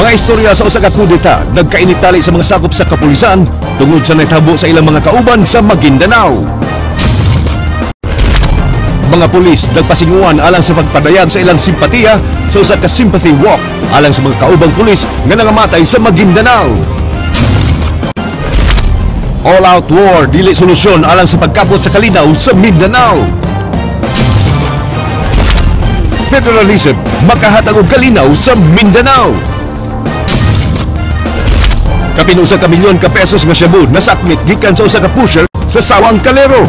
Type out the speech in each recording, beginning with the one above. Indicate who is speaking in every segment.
Speaker 1: Mga istorya sa usa ka kudeta nagkainitali sa mga sakop sa kapulisan tungod sa nahitabo sa ilang mga kauban sa Maguindanao. Mga pulis nagpasinguan alang sa pagpadayag sa ilang simpatiya sa usa ka sympathy walk alang sa mga kaubang pulis nga nangamatay sa Maguindanao. All-out war dili solusyon alang sa pagkapot sa kalinaw sa Mindanao. Federalism makahatag og kalinaw sa Mindanao. Kapin 1 ka milyon ka pesos nga shabu nasakmit gikan sa usa ka pusher sa Sawang Calero.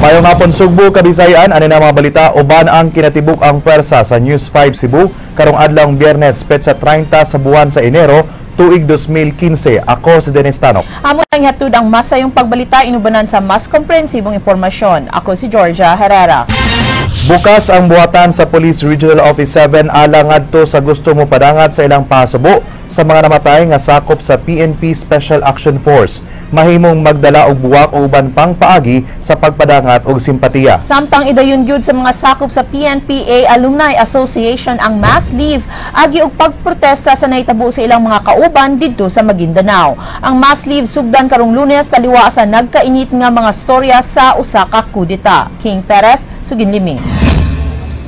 Speaker 2: Maayong hapon, Sugbo, Kabisayaan, ani na mga balita uban ang kinatibuk ang pwersa sa News 5 Cebu karong adlawng Biyernes, petsa 30 sa buwan sa Enero, tuig 2015. Ako si Dennis Tanok.
Speaker 3: Amo ang hatod ang masayong pagbalita inubanan sa mas komprehensibong impormasyon. Ako si Georgia Herrera.
Speaker 2: Bukas ang buhatan sa Police Regional Office 7 alang ngadto sa gusto mo padangat sa ilang pasubo sa mga namatay nga sakop sa PNP Special Action Force. Mahimong magdala og buwak o uban pang paagi sa pagpadangat og simpatiya.
Speaker 3: Samtang idayon gyud sa mga sakop sa PNPA Alumni Association ang mass leave agi og pagprotesta sa nahitabo sa ilang mga kauban didto sa Maguindanao. Ang mass leave sugdan karong Lunes taliwa sa nagkainit nga mga storya sa usa ka kudeta. King Perez, sugin limi.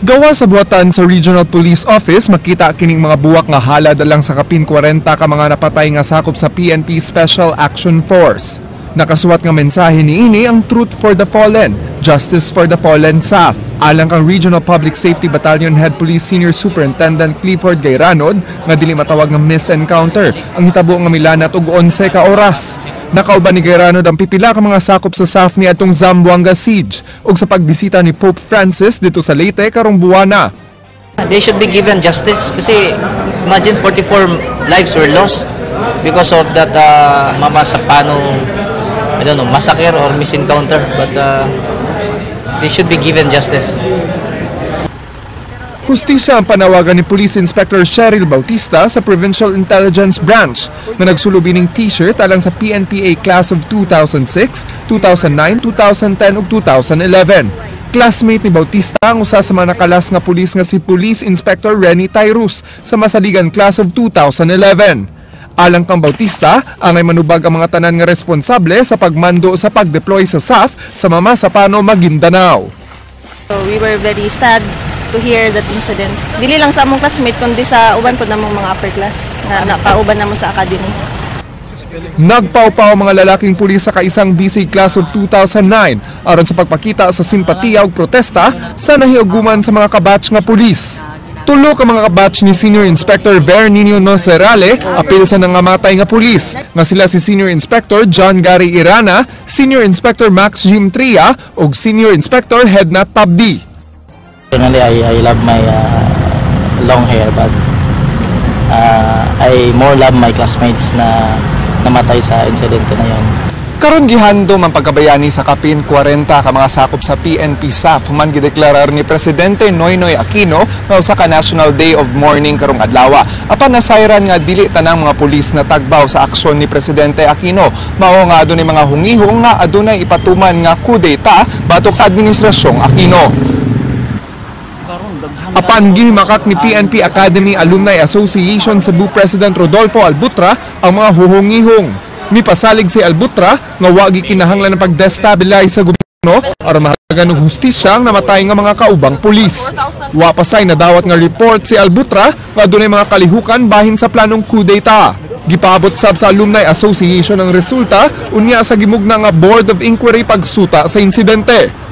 Speaker 4: Gawa sa buhatan sa Regional Police Office, makita kining mga buwak nga halad alang sa kapin 40 ka mga napatay nga sakop sa PNP Special Action Force. Nakasuwat nga mensahe niini ang "Truth for the Fallen, Justice for the Fallen SAF." Alang kang Regional Public Safety Battalion Head Police Senior Superintendent Clifford Gayranod nga dili matawag nga misencounter ang hitabo nga milanat og 11 ka oras. Nakauban ni Gayranod ang pipila ka mga sakop sa SAF ni atong Zamboanga Siege ug sa pagbisita ni Pope Francis dito sa Leyte karong buwana.
Speaker 5: They should be given justice kasi imagine, 44 lives were lost because of that Mamasapano, I don't know, massacre or misencounter, but they should be given justice.
Speaker 4: Hustisya ang panawagan ni Police Inspector Cheryl Bautista sa Provincial Intelligence Branch na nagsulubi ng t-shirt alang sa PNPA Class of 2006, 2009, 2010 ug 2011. Classmate ni Bautista ang usa sa mga nakalas nga pulis nga si Police Inspector Renny Tyrus sa Masaligan Class of 2011. Alang kang Bautista, angay manubag ang mga tanan nga responsable sa pagmando sa pagdeploy sa SAF sa Mamasapano, Maguindanao.
Speaker 6: So we were very sad to hear that incident. Dili lang sa among classmate kundi sa uban pod namong mga upper class nga nakauban namo sa academy.
Speaker 4: Nagpaupaw ang mga lalaking pulis sa kaisang BC Class of 2009 aron sa pagpakita sa simpatiya ug protesta sa nahiuguman sa mga kabatch nga pulis. Tulo ka mga kabatch ni Senior Inspector Vernino Nocerale apil sa nangamatay nga pulis nga sila si Senior Inspector John Gary Irana, Senior Inspector Max Jim Tria ug Senior Inspector Hednat Tabdi.
Speaker 7: Personally, I love my long hair, but I more love my classmates na namatay sa insidente na yon.
Speaker 4: Karon gihandom ang pagkabayani sa kapin 40 ka mga sakop sa PNP SAF human gideklarar ni Presidente Noynoy Aquino nga usa ka National Day of Mourning karong adlaw. Apan nasayran nga dili tanang mga pulis na tagbaw sa aksyon ni Presidente Aquino. Mao nga adunay mga hungihong nga adunay ipatuman nga kudeta batok sa administrasyong Aquino. Apan gihimakak ni PNP Academy Alumni Association Cebu President Rodolfo Albutra ang mga huhungihong. Mipasalig si Albutra nga wa gikinahanglan ng pag-destabilize sa gobyerno aron mahatagan og hustisya ang namatay nga mga kaubang pulis. Wa pasay nadawat nga report si Albutra nga adunay mga kalihukan bahin sa planong kudeta. Gipaabot sab sa Alumni Association ang resulta unya sa gimugna nga Board of Inquiry pagsuta sa insidente.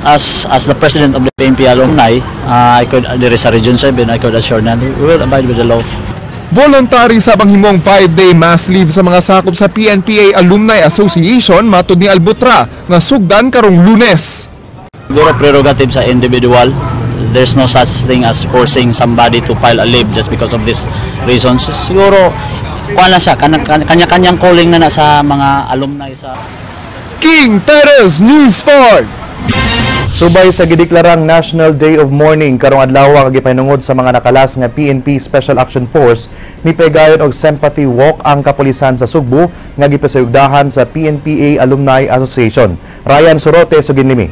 Speaker 7: As the president of the PNP alumni, I could, there is a Region 7, I could assure that we will abide with the law.
Speaker 4: Voluntary sab ang himong 5-day mass leave sa mga sakop sa PNPA Alumni Association matud ni Albutra nga sugdan karong Lunes.
Speaker 7: Siguro prerogative sa individual. There's no such thing as forcing somebody to file a leave just because of these reasons. Siguro, kuha na siya, kanya-kanyang calling na na sa mga alumni sa
Speaker 4: King Perez, News 5.
Speaker 2: Subay sa gideklarang National Day of Mourning karong adlaw nga gipahinungod sa mga nakalas nga PNP Special Action Force, mipegayon og sympathy walk ang kapulisan sa Sugbo nga gipasayugdahan sa PNPA Alumni Association. Ryan Sorote, suginlimi.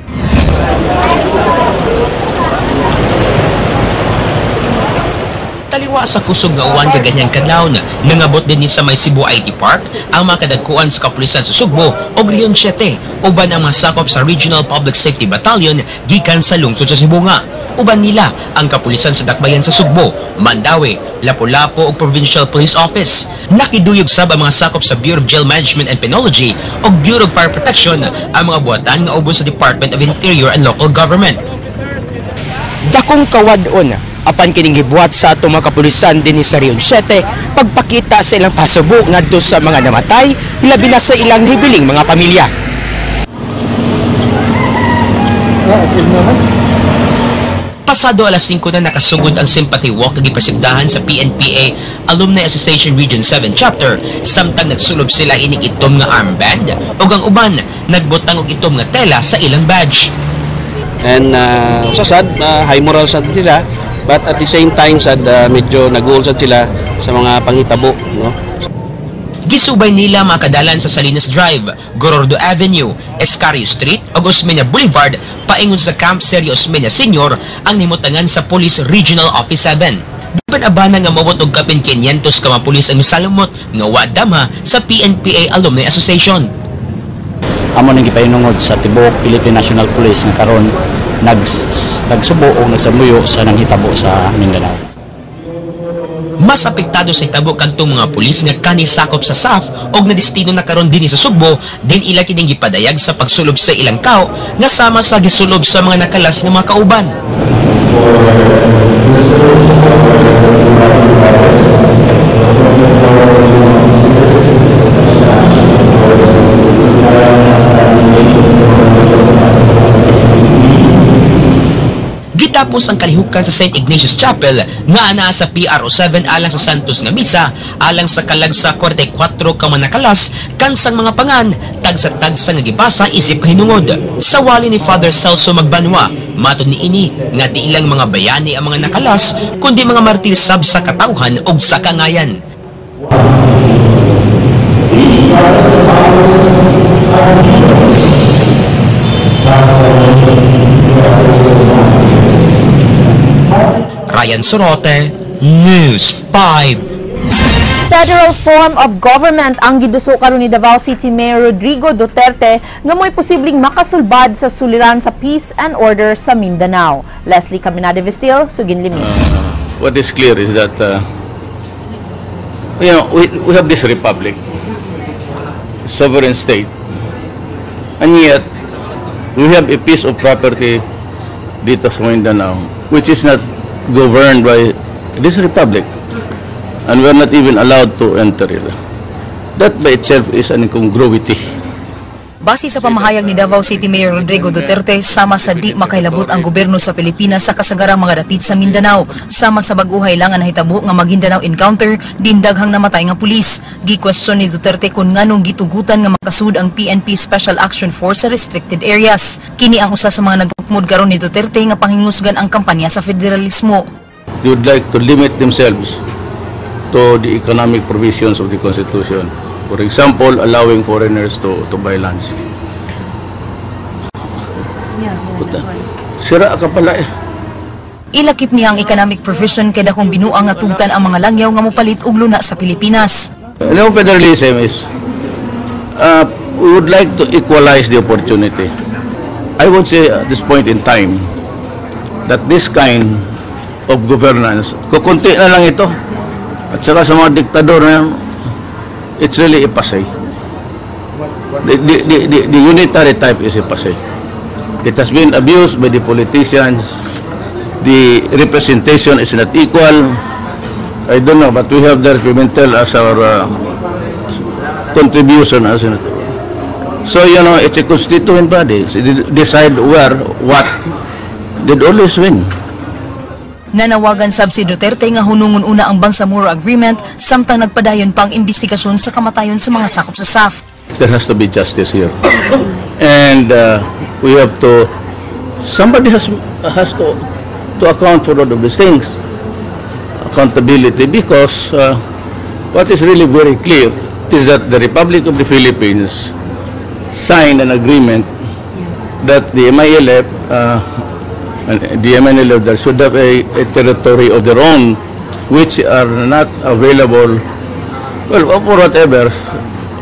Speaker 8: Yawa sa kusog nga uwan kaganhang kadlawon, nangabot dinhi sa may Cebu IT Park ang mga kadagkuan sa kapulisan sa Sugbo og Region 7 uban ang mga sakop sa Regional Public Safety Battalion gikan sa lungsod sa Sibonga. Uban nila ang kapulisan sa Dakbayan sa Sugbo, Mandaue, Lapu-Lapu ug Provincial Police Office. Nakiduyog sab ang mga sakop sa Bureau of Jail Management and Penology ug Bureau of Fire Protection, ang mga buhatan nga ubos sa Department of Interior and Local Government.
Speaker 9: Dakong kawad-on apan kining gibuhat sa atong mga kapulisan dinhi sa Region 7 pagpakita sa ilang pasubo ngadto sa mga namatay, labi na sa ilang hibiling mga pamilya.
Speaker 8: Pasado alas 5 na nakasugod ang sympathy walk nga gipasigdahan sa PNPA Alumni Association Region 7 Chapter, samtang nagsulob sila ining itom nga armband ug ang uban nagbutang og itom nga tela sa ilang badge.
Speaker 10: And sa sad, high moral sad sila, but at the same time sad, medyo nag-uol sad sila sa mga panghitabo, no?
Speaker 8: Gisubay nila makadalan sa Salinas Drive, Gorordo Avenue, Escario Street ug Osmeña Boulevard paingon sa Camp Sergio Osmeña Sr. ang nimutangan sa Police Regional Office 7. Giban-abana nga mawot og kapin 500 ka mga pulis ang misalumot nga wa dama sa PNPA Alumni Association.
Speaker 7: Amo nang gipahinungod sa tibuok Philippine National Police nga karon nagsubo o nagsamuyo sa nanghitabo sa Mindanao.
Speaker 8: Mas apektado sa hitabo kadtong mga pulis nga kani sakop sa SAF og nadestino na karon dinhi sa Sugbo, din ila kining gipadayag sa pagsulob sa ilang kao nga sama sa gisulob sa mga nakalas nga mga kauban. Gitapos ang kalihukan sa St. Ignatius Chapel nga anaa sa PRO 7 alang sa Santos nga misa alang sa kalag sa 44 ka mga nakalas kansang mga pangan tagsa-tagsa nga gibasa isip kahinungod. Sa wali ni Father Celso Magbanwa, matod niini nga di ilang mga bayani ang mga nakalas kundi mga martir sab sa katawhan ug sa kangayan. Ryan Sorote, News 5.
Speaker 3: Federal form of government ang giduso karon ni Davao City Mayor Rodrigo Duterte nga mo'y posibleng makasulbad sa suliran sa peace and order sa Mindanao. Leslie Caminade Vestil, Sugin Limi.
Speaker 11: What is clear is that we have this republic, sovereign state, and yet we have a piece of property dito sa Mindanao which is not governed by this republic, and we're not even allowed to enter it. That by itself is an incongruity.
Speaker 12: Base sa pamahayag ni Davao City Mayor Rodrigo Duterte, sama sa di makailabot ang gobyerno sa Pilipinas sa kasagarang mga dapit sa Mindanao. Sama sa bag-uhay lang ang nahitabo nga Maguindanao encounter, din daghang namatay nga pulis. Gi-question ni Duterte kung nganong gitugutan nga makasud ang PNP Special Action Force sa restricted areas. Kini ang usa sa mga nagtukmod karon ni Duterte nga pangingusgan ang kampanya sa federalismo.
Speaker 11: They would like to limit themselves to the economic provisions of the Constitution. For example, allowing foreigners to buy lands. Puta, sira ka pala eh.
Speaker 12: Ilakip niya ang economic provision kay dakong binuang nga tugtan ang mga langyaw nga mopalit og luna sa Pilipinas.
Speaker 11: Alam mo, federalism is, we would like to equalize the opportunity. I would say at this point in time that this kind of governance, kukunti na lang ito. At saka sa mga diktador na yan, it's really a passé. The unitary type is a passé. It has been abused by the politicians. The representation is not equal. I don't know, but we have there Pimentel as our contribution. As in, so, it's a constituent body. So they decide where, what, they'd always win.
Speaker 12: Nanawagan sab si Duterte nga hunungon una ang Bangsamoro Agreement samtang nagpadayon pa ang investigasyon sa kamatayon sa mga sakop sa SAF.
Speaker 11: There has to be justice here. And we have to, somebody has to account for all of these things. Accountability, because what is really very clear is that the Republic of the Philippines signed an agreement that the MILF and the MNLF there should have a territory of their own. which are not available, well, for whatever,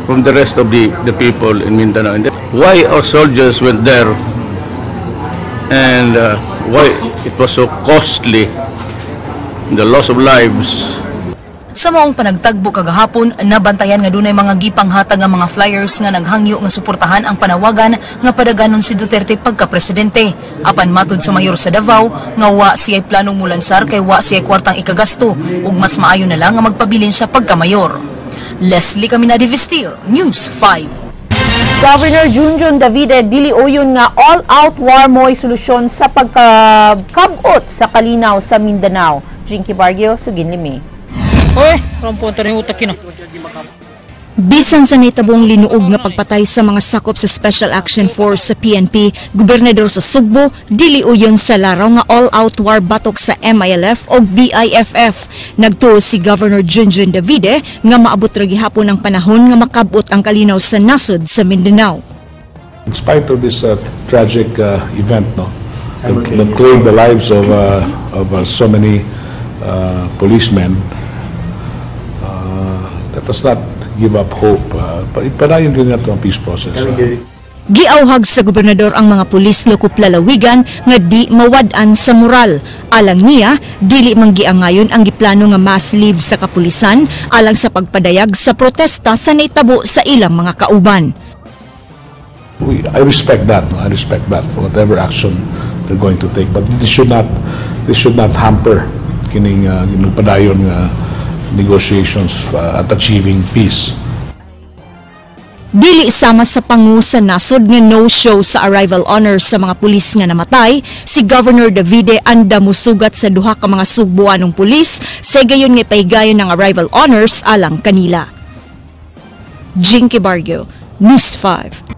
Speaker 11: from the rest of the people in Mindanao. And why our soldiers went there and why it was so costly, the loss of lives.
Speaker 12: Sa maong panagtagbo kagahapon, nabantayan nga dunay mga gipanghatag nga mga flyers nga naghangyo nga suportahan ang panawagan nga padaganon si Duterte pagka-presidente. Apan matud sa mayor sa Davao, nga wa siya'y planong mulansar kay wa siya'y kwartang ikagasto ug mas maayo na lang nga magpabilin siya pagka-mayor. Leslie Caminadi Vestil, News 5.
Speaker 3: Governor Junjun Davide dili uyon nga all-out war mo'y solusyon sa pagkabot sa kalinaw sa Mindanao. Jinky Bargio, Suginlimi.
Speaker 13: Oy, rampunta rin utak kina.
Speaker 14: Bisan sa nahitabong linuog nga pagpatay sa mga sakop sa Special Action Force sa PNP, gobernador sa Sugbo, dili uyon sa laraw nga all-out war batok sa MILF o BIFF. Nagtuo si Governor Junjun Davide nga maabot ra gihapon ang panahon nga makabot ang kalinaw sa nasod sa Mindanao.
Speaker 15: In spite of this tragic event, no, that claimed the lives of so many policemen, let us not give up hope. Padayon din nato ang peace process.
Speaker 14: Giauhag sa gobernador ang mga pulis lokop lalawigan nga di mawad-an sa moral. Alang niya, dili man giangayon ang giplano nga mass leave sa kapulisan alang sa pagpadayag sa protesta sa naitabo sa ilang mga kauban.
Speaker 15: I respect that. No? I respect that. Whatever action they're going to take, but this should not hamper kining padayon nga negotiations at achieving peace.
Speaker 14: Dili sama sa pangu sa nasod nga no-show sa arrival honor sa mga pulis nga namatay, si Governor Davide anda musugat sa duha ka mga sugbuanong pulis sa gayon nga ipahigayon ng arrival honors alang kanila. Jinky Bargo, News 5.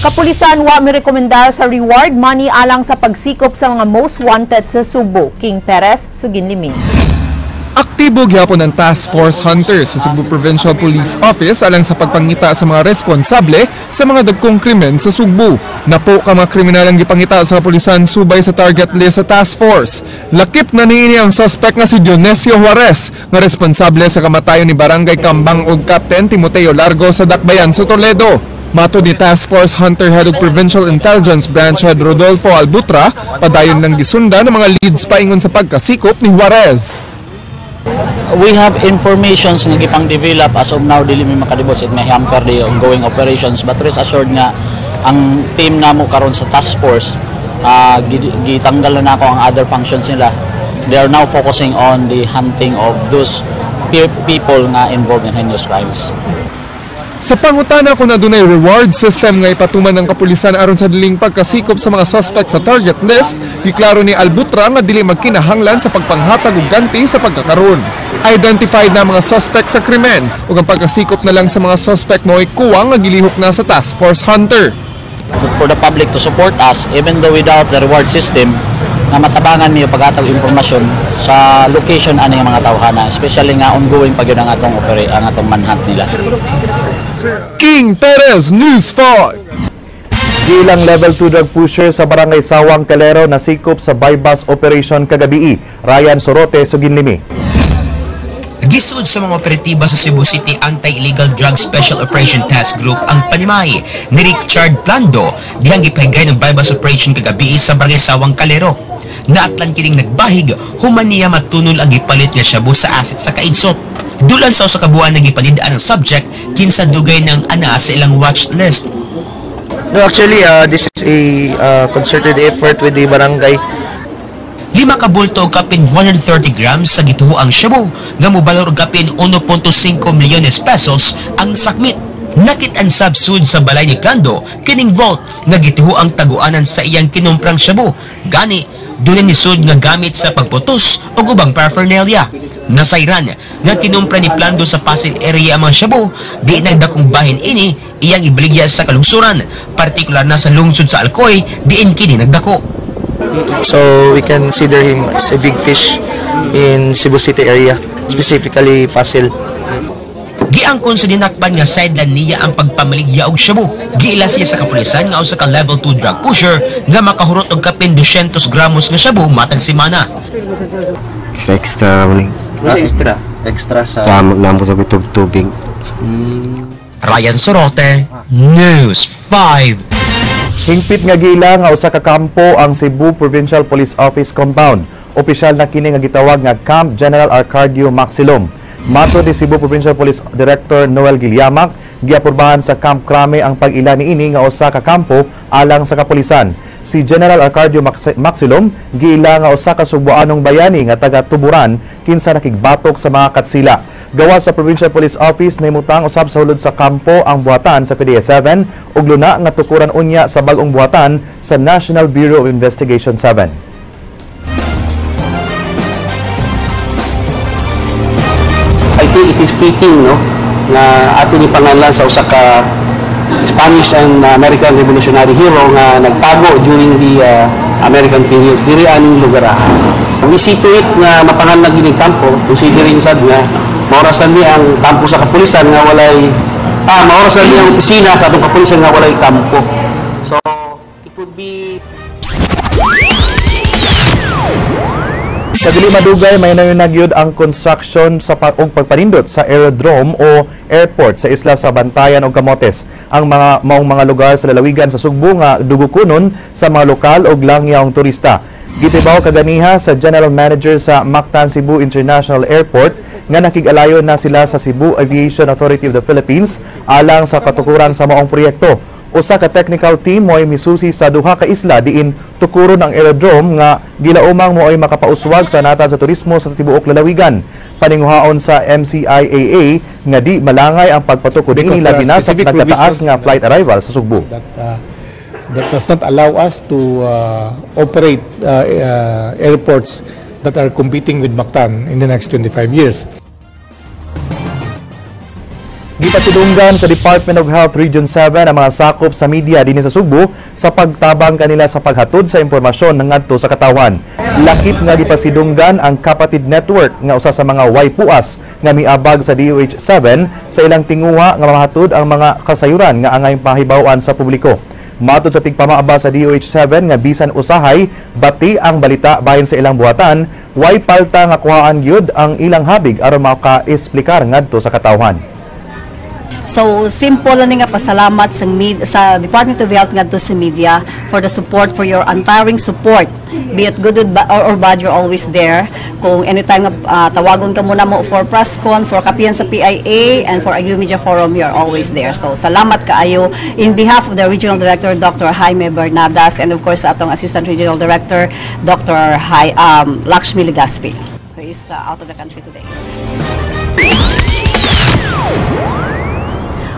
Speaker 3: Kapulisan wa mirekomendar sa reward money alang sa pagsikop sa mga most wanted sa Sugbo. King Perez, Suginlimi.
Speaker 4: Aktibo gyapon ang Task Force Hunters sa Cebu Provincial Police Office alang sa pagpangita sa mga responsable sa mga dagkong krimen sa Sugbo. Napo ka mga kriminal ang gipangita sa kapulisan subay sa target list sa task force. Lakip na niini ang suspect nga si Dionesio Juarez nga responsable sa kamatayon ni Barangay Kambang ug Captain Timoteo Largo sa Dakbayan sa Toledo. Matod ni Task Force Hunter Head of Provincial Intelligence Branch Head Rodolfo Albutra, padayon ng gisundan ng mga leads paingon sa pagkasikop ni Juarez.
Speaker 7: We have informations nga gipang develop. As of now, dili mi makadibot, it may hamper the ongoing operations, but rest assured nga ang team namo karon sa task force, gitanggal na nako ang other functions nila. They are now focusing on the hunting of those people nga involved in heinous crimes.
Speaker 4: Sa pangutana kung adunay reward system nga ipatuman ng kapulisan aron sa diling pagkasikop sa mga suspect sa target list, giklaro ni Albutra nga dili magkinahanglan sa pagpanghatag og ganti sa pagkakaron. Identified na ang mga suspect sa krimen ug ang pagkasikop na lang sa mga suspect mo'y kuwang nga gilihok na sa Task Force Hunter.
Speaker 7: For the public to support us even though without the reward system, nga matabangan niyo paghatag impormasyon sa location ani nga mga tawhana, especially nga ongoing pa gyud ang atong manhunt nila.
Speaker 4: King Perez, News 5.
Speaker 2: Gilang level 2 drug pusher sa Barangay Sawang, Calero nasikop sa buy-bust operation kagabii. Ryan Sorote, Suginlimi.
Speaker 8: Gisud sa mga operatiba sa Cebu City Anti-Illegal Drug Special Operation Task Group ang panimay ni Richard Plando dihang gipahigay ng buy-bust operation kagabi sa Barangay Sawang, Calero. Naatlan kining nagbahig human niya matunol ang gipalit nga shabu sa asset sa kaidsot. Dulan sa usa ka buwan nga gipalid-an ang subject kinsa dugay ng ana sa ilang watch list.
Speaker 16: No, actually, this is a concerted effort with the barangay.
Speaker 8: 5 ka bulto og kapin 130 grams sa gituoang shabu nga mobalor og kapin 1.5 milyones pesos ang sakmit. Nakit-an sab sud sa balay ni Plando kining vault nga gituoang taguanan sa iyang kinumprang shabu. Gani dunay nisud nga gamit sa pagputos og ubang paraphernalia. Nasayran nga kinumpra ni Plando sa Pasil area ang mga shabu, di nagdakong bahin ini iyang ibaligya sa kalungsuran, partikular na sa lungsod sa Alcoy diin kini nagdako.
Speaker 16: So we consider him as a big fish in Cebu City area, specifically Fasil.
Speaker 8: Giangkon sa dinakpan nga sideline niya ang pagpamaligya og shabu. Giila siya sa kapulisan nga usa ka level 2 drug pusher nga makahurot og kapin 200 gramos nga shabu matag semana.
Speaker 17: Sa extra ni.
Speaker 10: Extra? Extra sa?
Speaker 17: Sa namo sa tubig.
Speaker 8: Ryan Sorote, News 5.
Speaker 2: Hingpit nga giila nga usa ka kampo ang Cebu Provincial Police Office Compound. Opisyal na kini nga gitawag nga Camp General Arcadio Maxilom. Matod ni Cebu Provincial Police Director Noel Giliamac, giaprobahan sa Camp Crame ang pag-ila niini nga usa ka kampo alang sa kapulisan. Si General Arcadio Maxilom giila nga usa ka Sugboanong bayani nga taga Tuburan kinsa nakigbatok sa mga katsila. Gawa sa Provincial Police Office nahimutang usab sa hulod sa kampo ang buhatan sa PDEA 7 ug luna nga tukuran unya sa bag-ong buhatan sa National Bureau of Investigation 7.
Speaker 10: I think it is fitting, no, nga ato ni pangalan sa usa ka Spanish and American Revolutionary hero nga nagtago during the American period diri aning lugar. We see to it nga mapanganlan gini kampo, considering sad nga maorasan ni ang kampo sa kapulisan nga walay maorasan ni ang opisina sa atong kapulisan nga walay kampo. So it would be.
Speaker 2: Sa dili madugay, may nayunag ang construction sa og pagpanindot sa aerodrome o airport sa isla sa Bantayan o Camotes. Ang mga maong mga lugar sa lalawigan sa Sugbo nga dugukunon sa mga lokal og langyaong turista. Gitibaw kaganiha sa General Manager sa Mactan Cebu International Airport nga nakig-alayon na sila sa Cebu Aviation Authority of the Philippines alang sa katukuran sa maong proyekto. Usa ka technical team mo'y misusi sa duha ka isla diin tukuron ang aerodrome nga gilaumang mo'y makapauswag sa natad sa turismo sa tibuok lalawigan. Paninguhaon sa MCIAA nga di malangay ang pagpatukod niini labi na sa nagkataas nga flight arrival sa Sugbo.
Speaker 18: That does not allow us to operate airports that are competing with Mactan in the next 25 years.
Speaker 2: Gipasidunggan sa Department of Health Region 7 ang mga sakop sa media dinhi sa Sugbo sa pagtabang kanila sa paghatod sa impormasyon ngadto sa katawhan. Lakip nga gipasidunggan ang Kapatid Network nga usa sa mga waypuas nga miabag sa DOH 7 sa ilang tinguha nga mahatod ang mga kasayuran nga angay pahibaw-an sa publiko. Matod sa tigpamaaba sa DOH 7 nga bisan usahay bati ang balita bahin sa ilang buhatan, way palta nga kuhaan gyud ang ilang habig aron maka-esplikar ngadto sa katawhan.
Speaker 19: So simple lang nga pasalamat sa Department of Health ngadto sa media for the support, for your untiring support. Be it good or bad, you're always there. Kung anytime tawagon ka muna mo for press con, for kapihan sa PIA, and for Agu Media Forum, you're always there. So salamat kaayo in behalf of the Regional Director, Dr. Jaime Bernadas, and of course atong Assistant Regional Director, Dr. Lakshmi Legaspi, who is out of the country today.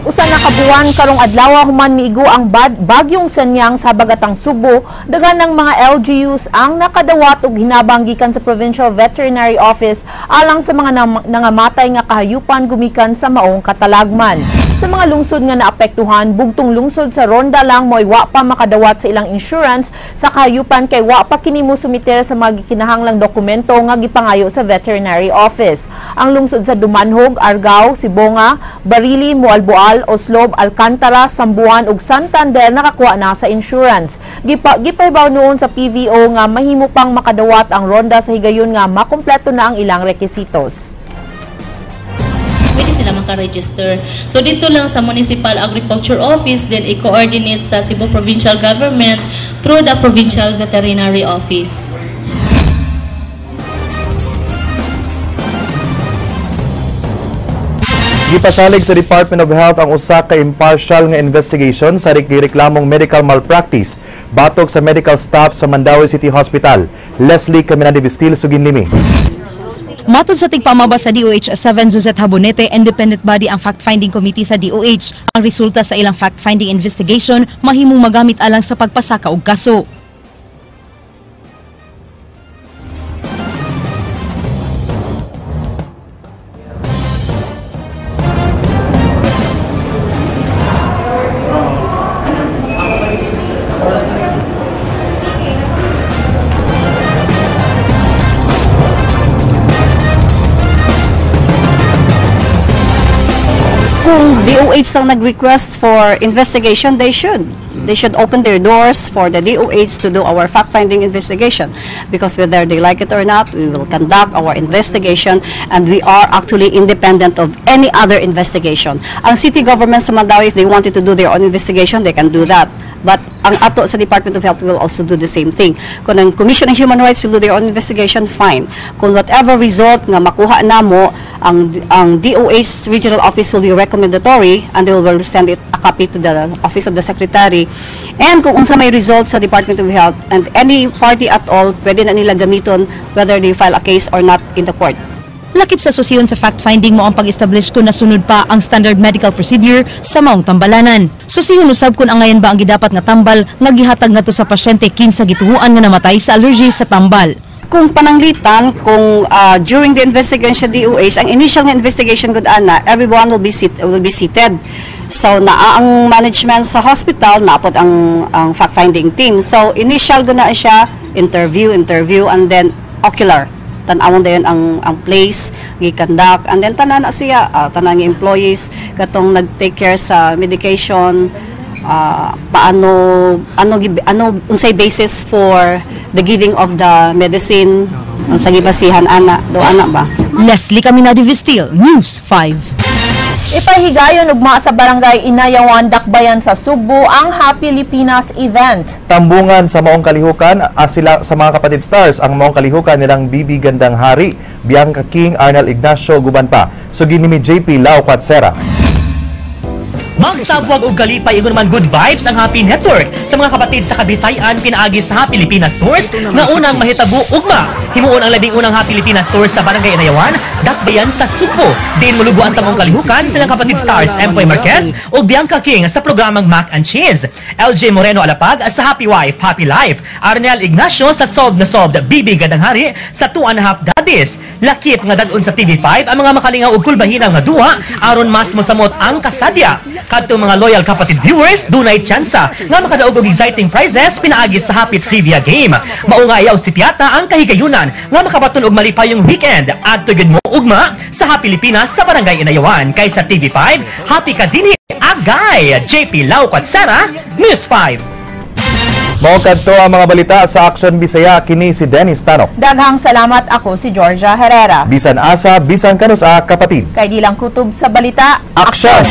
Speaker 3: Usa na kabuwan karong adlaw human miigo ang bagyong Sanyang sa Bagatang Sugbo, daghan ng mga LGUs ang nakadawat og hinabang gikan sa Provincial Veterinary Office alang sa mga nangamatay nga kahayupan gumikan sa maong katalagman. Sa mga lungsod nga naapektuhan, bugtong lungsod sa Ronda lang mo'y wa pa makadawat sa ilang insurance sa kahayupan kay wa pa kini mo sumiter sa mga gikinahanglang dokumento nga gipangayo sa Veterinary Office. Ang lungsod sa Dumanhog, Argao, Sibonga, Barili, Moalboal, Oslob, Alcantara, Sambuan ug Santander nakakuha na sa insurance. Gipahibaw noon sa PVO nga mahimo pang makadawat ang Ronda sa higayon nga makumpleto na ang ilang rekisitos.
Speaker 20: Pwede sila makaregister. So dito lang sa Municipal Agriculture Office, then i-coordinate sa Cebu Provincial Government through the Provincial Veterinary Office.
Speaker 2: Gipasalig sa Department of Health ang usa ka impartial nga investigation sa reklamong medical malpractice batok sa medical staff sa Mandaue City Hospital. Leslie Caminade Vistil, Suginlimi.
Speaker 12: Matod sa tigpamaba sa DOH 7 Josette Habonete, independent body ang fact-finding committee sa DOH. Ang resulta sa ilang fact-finding investigation mahimong magamit alang sa pagpasaka og kaso.
Speaker 19: DOH lang nag-request for investigation, they should. They should open their doors for the DOH to do our fact-finding investigation. Because whether they like it or not, we will conduct our investigation and we are actually independent of any other investigation. Ang city government sa Mandaue, if they wanted to do their own investigation, they can do that. But ang ato sa Department of Health will also do the same thing. Kung ang Commission on Human Rights will do their own investigation, fine. Kung whatever result nga makuha namo, ang DOH Regional Office will be recommendatory and they will send it a copy to the Office of the Secretary. And kung unsa may result sa Department of Health and any party at all, pwede na nila gamiton whether they file a case or not in the court.
Speaker 12: Lakip sa susiyon sa fact-finding mao ang pag-establish kung nasunod pa ang standard medical procedure sa maong tambalanan. Susiyon usab kung angayan ba ang gidapat nga tambal nga gihatag ngadto sa pasyente kinsa gituhuan nga namatay sa allergy sa tambal.
Speaker 19: Kung pananglitan, kung during the investigation sa DOH, ang initial nga investigation gud ana, everyone will be seated. So naa ang management sa hospital, naa pod ang fact-finding team. So initial gud na siya, interview, interview, and then ocular. Tan-awon dayon ang place gi-conduct and then tanan na siya, tanan nga employees katong nag-take care sa medication, paano ano unsay basis for the giving of the medicine, unsa gibasihan ana do ana ba.
Speaker 12: Leslie Caminadi Vistil, News 5.
Speaker 3: Ipahigayon ugma sa Barangay Inayawan, Dakbayan sa Sugbo ang Happy Pilipinas event.
Speaker 2: Tambungan sa maong kalihukan sila sa mga kapatid stars ang maong kalihukan nilang BB Gandang Hari, Bianca King, Arnel Ignacio, guban pa. Sugi ni JP Lau Kwatsera.
Speaker 8: Magsabwag og kalipay ingon man good vibes ang Happy Network sa mga kapatid sa Kabisayan pinaagi sa Happy Pilipinas Tours nga unang mahitabo ugma. Himuon ang 11 na Happy Pilipinas Tours sa Barangay Inayawan, Dakbayan sa Sugbo. Diin mulugo sa maong kalihukan silang kapatid stars Empoy Marquez ug Bianca King sa programang Mac and Cheese. LJ Moreno Alapag sa Happy Wife, Happy Life. Arnel Ignacio sa Solved na Solved, BB Gandang Hari sa Two and a Half Daddies. Lakip nga dad-on sa TV5 ang mga makalingaw ug kulbahinang nga duwa aron mas mosamot ang kasadya. Kadto mga loyal kapatid viewers, dunay tsansa nga makadaog og exciting prizes pinaagi sa Happy Trivia Game. Mao nga ayaw sipyata ang kahigayunan nga makabaton og malipayong weekend. Adto gyud mo ugma sa Happy Pilipinas sa Barangay Inayawan kay sa TV5, happy ka dinhi agay. JP Lau Kwatsara, News 5.
Speaker 2: Mao kadto ang mga balita sa Action Bisaya, kini si Dennis Tanok.
Speaker 3: Daghang salamat, ako si Georgia Herrera.
Speaker 2: Bisan asa, bisan kanus-a, kapatid.
Speaker 3: Kay di lang kutob sa balita.
Speaker 2: Action!